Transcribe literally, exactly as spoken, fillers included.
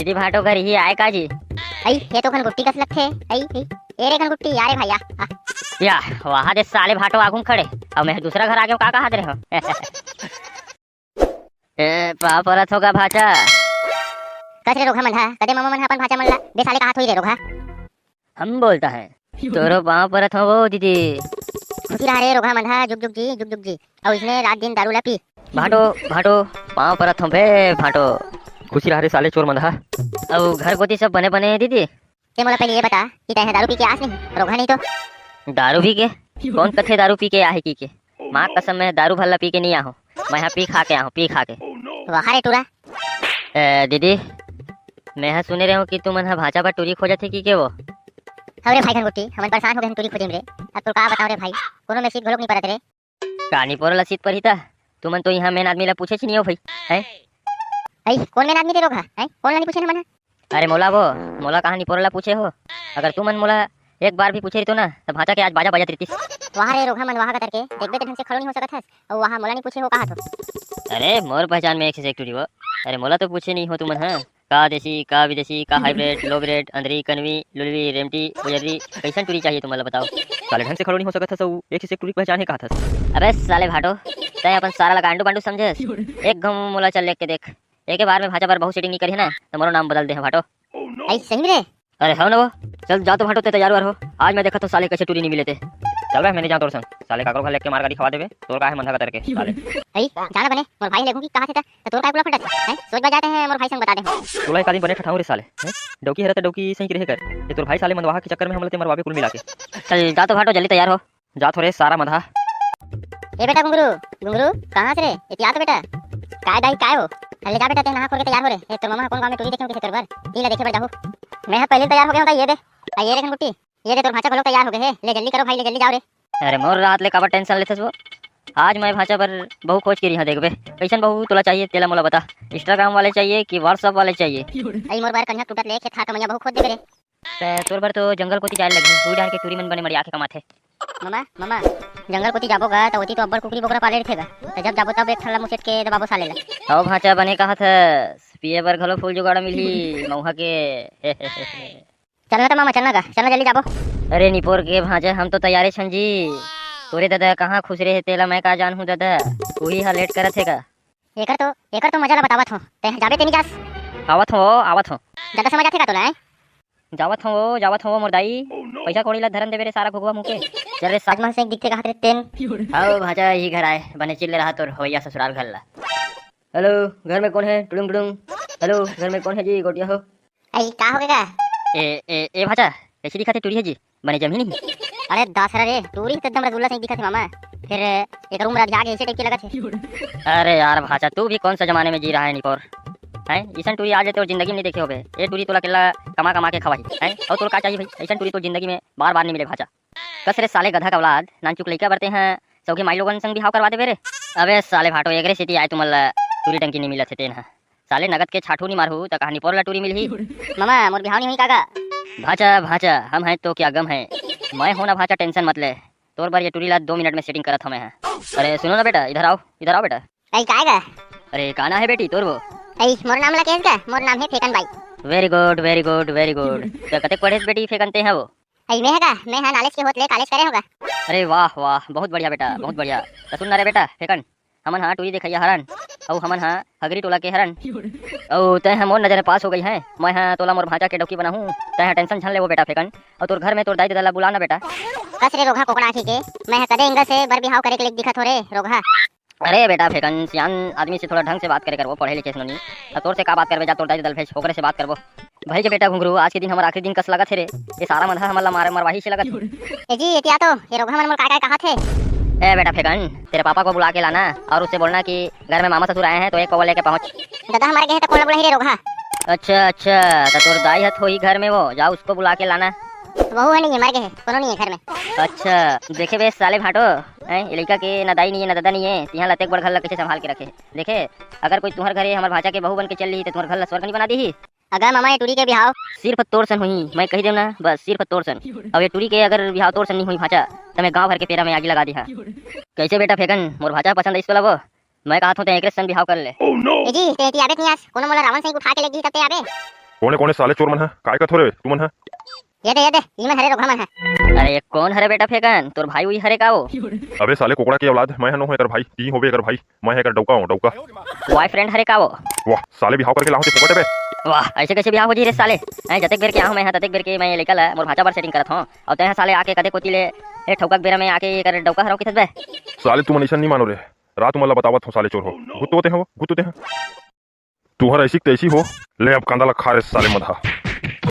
दीदी भाटो घर ही आय का जी? अई, ये तो घनगुट्टी कस लगथे। अई, अई, ए रे घनगुट्टी, आ रे भाई, आ, आ। या, वहाँ दे साले भाटो आगू म खड़े। अब मैं दूसरा घर आ गया, का कहा दे रहे हो? ए, पाँव परत हों गा भाचा। कस रे रोगहा मन हा, कदे ममा मन हा अपन भाचा मन ला बे साले कहा थोई रे रोगहा। हम बोलता है, तोरो पाँव परत हों वो दीदी। खुशी रहा रे रोगहा मन हा, जुग जुग जी, जुग जुग जी। अउ इसने रात दिन दारू ला पी। भाटो, भाटो, पाँव परत हों बे भाटो। खुशी रहा रे साले चोर मन हा। अउ घर कोती सब बने बने हे दीदी? ते मोला पहले ये बता कि तैं ह दारू पी के आस नहीं, रोगहा नहीं तो। दारू पी के? कौन कथे दारू पी के आहे की के? माँ कसम, मैं दारू भल्ला पी के नहीं आहूँ। मैं हा पी खा के आहूँ, पी खा के। वाह रे टूरा। ए, दीदी, मैं हा सुने रहे हूँ कि तुमन हा भाचा बर टूरी खोजत हे की के वो? हव रे भाई घनगुट्टी, हमन परेशान हो गए हन टूरी खोजे में रे। अब तो का बताओ रे भाई, कोनो में सीत घलोक नहीं परत रे। का निपोर ला सीत परही ता? तुमन तो यहाँ मेन आदमी ला पूछे च नहीं हो भाई, हैं? अई, कौन मेन आदमी रे रोगहा, हैं? कौन ला नहीं पूछे हमन हा? अरे मोला वो, मोला कहाँ निपोर ला पूछे हो? अगर तुमन मोला एक बार भी पूछे रहितो ना, त भाचा के आज बाजा बजत रहितिस। वाह रे रोगहा मन, वाह कतर के, देखबे त ढंग से खड़ो नहीं हो सकत हस, अउ वहाँ मोला नहीं पूछे हो कहा तो। अरे मोर पहचान में एक से एक टूरी वो। अरे मोला तो पूछे नहीं हो तुमन हा। का देसी, का विदेशी, का हाइब्रिड, लोबरेड, अंधरी, कनवी, लुलवी, रेमटी, उजर्री, कैसन टूरी चाहिए तुमन ला बताओ? साले ढंग से खड़ो नहीं हो सकत हस, अउ एक से एक टूरी के पहचान हे कहा थस। अबे साले भाटो, तैं अपन सारा ला गांडू बांडू समझे हस? एक घम मोला चल लेके देख, एक बार में भाचा बर बहुत सेटिंग नहीं करी है ना, तो मोरो नाम बदल दे है भाटो। अई सही में रे? अरे हव ना वो, चल जा तो भाटो, तैं तैयार वार हो। आज मैं देखत हों साले कैसे टूरी नहीं मिले ते। चल बे, मैं नहीं जाऊँ तोर संग। साले काकरो घर लेके मार गाड़ी खवा देबे, तोर का है मंधा कतर के साले। अई, जाना बने, मोर भाई लेगूंगी कहाँ से त, त तोर काय कुला फटत, हैं? सोच बजाते हैं, मोर भाई संग बता दे। तोला एक आदमी बने ठठाऊं रे साले, हैं? डौकी हरे त डौकी सही रहे कर। ये तोर भाई साले मंदवाहा के चक्कर में हमला ते मरवाबे कुल मिला के। चल जा तो भाटो, जल्दी तैयार हो। जा थोरे सारा मंधा। ए बेटा घुंगरू, घुंगरू, कहाँ से रे? एती आ तो बेटा। काय दाई, काय हो? अरे ले जा बेटा, ते नहा खोर के तैयार हो रे। ए, तोर ममा कौन गाँव में टूरी देखे होंगे तोर बर? तीन ला देखे बर जाहू। मैं हा पहले तैयार हो गया हूँ, ये दे। आ, ये रे घनगुट्टी, ये दे तोर भाचा घलोक तैयार हो गए हे। ले जल्दी करो भाई, ले जल्दी जाओ रे। अरे मोर रात ले काबर टेंशन लेथस वो? आज मैं भाचा बर बहू खोज के रिहा, देखबे। कैसन बहू तोला चाहिए, तेला मोला बता। Instagram वाले चाहिए कि WhatsApp वाले चाहिए? अई मोर बर कनिहा टूटत ले खेत खार कमैया बहू खोज देबे रे। त तोर बर तो जंगल कोती जाए लगही, हुई डाहर के टूरी मन बने मड़िया के कमाथे। ममा, ममा, जंगल कोती जाबो गा, त ओती तो अब्बड़ कुकरी बोकरा पाले रहिथे गा। त जब जाबो तब एक ठन ला मुसेट के दबाबो साले ला। हव भाचा, बने कहा थस, पिए बर घलो फूल जुगाड़ा मिलही, मऊहा के। चलना त मामा, चलना गा, चलना जल्दी जाबो। अरे निपोर के भांचा, हम तो तैयारे छन जी। तोरे ददा कहाँ खुसरे हे तेला मैं का जानहूँ ददा, उही हा लेट करत हे गा। एकर तो, एकर तो मजा ला बतावत हों, तैं जाबे ते नहीं जास। आवत हों, आवत हों। ज्यादा समझ आथे का तोला, हैं? जावत हों, जावत हों मोर दाई। पैसा कौड़ी ला धरन देबे रे सारा घुघुआ मुँह के। चल रे साज मन से एक दिखते कहा तेरे तेन। हव भांचा, यही घर आए, बने चिल्ले रहा तोर हवैया ससुराल घर ला। हेलो, घर में कौन है? टुडुंग टुडुंग। हेलो, घर में कौन है जी, गोटिया हो? अई, का हो गे गा? ए, ए, ए भांचा, कैसे दिखत हे टूरी हे जी? बने जमी नहीं। अरे दास रे, टूरी तो एकदम रसगुल्ला सही दिखत हे मामा। फिर एक रूम रधिया के ऐसे टाइप के लगत हे। अरे यार भांचा, तू भी कौन सा जमाने में जी रहा है निपोर? हैं? इसन टूरी आज ले तोर जिंदगी में नहीं देखे होबे। ये टूरी तोला अकेला कमा कमा के खवाही, हैं? और तोर का चाहिए भाई? ऐसन टूरी तो जिंदगी में बार बार नहीं मिले भांचा। कस रे साले गधा का औलाद, नानचुक लइका बर तें ह सौगे माई लोगन संग बिहाव करवा देबे रे। अबे साले भांटो, एकरे सेती आए तुमन ला टूरी टंकी नहीं मिलत हे तेन ह। साले नगद के छाठू नहीं मारहू त कहा निपोर ला टूरी मिलही। मामा, मोर बिहाव नहीं होही का गा? भांचा, भांचा, हम हैं तो क्या गम है। मैं हों ना भांचा, टेंशन मत ले। तोर बर ये टूरी ला दो मिनट में सेटिंग करत हमें हैं। अरे सुनो ना बेटा, इधर आओ, इधर आओ बेटा। अई काय गा? अरे का नाम है बेटी तोर वो? अई मोर नाम ला केस गा, मोर नाम है फेकन बाई। Very good, very good, very good। त कतेक पढ़े बेटी फेकन तें ह वो? अई मैं ह गा, मैं ह नॉलेज के होत ले कॉलेज करे हों गा। अरे वाह वाह, बहुत बढ़िया बेटा, बहुत बढ़िया। त सुन ना रे बेटा फेकन, हमन ह टूरी देखइया हरन, अउ हमन ह हगरी टोला के हरन, अउ तें ह मोर नजर में पास हो गई है। मैं ह तोला मोर भांचा के डौकी बनाहूँ, तें ह टेंशन झन लेवो बेटा फेकन। अउ तोर घर में तोर दाई ददा ला बुला ना बेटा। कस रे रोगहा कोकड़ा आँखी के, मैं ह कदे इंगा से बर बिहाव करे के लेक दिखत हों रे रोगहा। अरे बेटा फेकन, सियान आदमी से थोड़ा ढंग से बात करे करबो, पढ़े लिखे से नोनी। अब तोर से का बात करबे, जा तोर दाई ददा ल भेज, ओकरे से बात करबो। भाई के बेटा घुंघरू, आज के दिन हमर आखिरी दिन कस लगत हे रे। ये सारा मन ह हमन ला मारे, मरवाही से लगत हे। ए जी, एती आ तो, ये रोगहा मन मोला काय काय कहत हे। ए बेटा फेकन, तेरे पापा को बुला के लाना और उससे बोलना कि घर में मामा ससुर आए हैं तो एक पौवा लेके पहुंच। ददा ह मर गे हे त कोन ला बुलाही रे रोगहा? अच्छा अच्छा, त तोर दाई ह तो होही घर में, वो जा उसको बुला के लाना। वहू ह नहीं हे, मर गे हे, कोनो नहीं हे घर में। अच्छा, देखे बे साले भांटो, हैं, ये लइका के ना दाई नहीं हे, ना ददा नहीं हे, तिहां लतेक बड़ घर ला कैसे संभाल के रखे हे। देखे, अगर कोई तुहर घरे हमर भांचा के बहू बन के चल लिही, त तुहर घर ला स्वर्ग नहीं बना दिही। अगर मामा ये टूरी के बिहाव सिर्फ तोर सन होही, मैं कही देव ना, बस सिर्फ तोर सन। अब ये टूरी के अगर बिहाव तोर सन नहीं होही भांचा, त मैं गांव भर के पेरा में आगी लगा दिहा। कैसे बेटा फेकन, मोर भांचा पसंद आइस तोला वो? मैं कहत हों, तें एकरे सन बिहाव कर ले। ए जी, तें एती आबे त नहीं आस, कोनो मोला रावण सही उठा के ले गिही तब तें आबे। कोने कोने साले चोर मन ह? काय कथो रे तुमन ह? ये दे, ये दे, ई मन हरे रोगहा मन ह। अरे कोन हरे बेटा फेकन? तोर भाई उई हरे का वो? अबे साले कोकड़ा के औलाद, मैं ह नो हो एकर भाई, ती होबे एकर भाई, मैं ह एकर डौका हो, डौका। बॉयफ्रेंड हरे का वो? वाह, साले बिहाव करके लाहो ते फोकट बे। वाह, ऐसे कैसे बिहाव हो जी रे साले? हैं, जतेक बेर के आहूं मैं ह, ततेक बेर के मैं लइका ला मोर भांचा बर सेटिंग करत हूं। अउ तैं ह साले आके कते कोती ले, ए ठौका के बेरा में आके एकर डौका हरव किथस बे? साले तुमन अइसन नी मानो रे। रात उमन ला बतावत हो साले चोर हो। गुत्तो ते हो, गुत्तो ते हो। तुहर ऐसी के तैसी हो। ले अब कांदा ला खा रे साले मधा।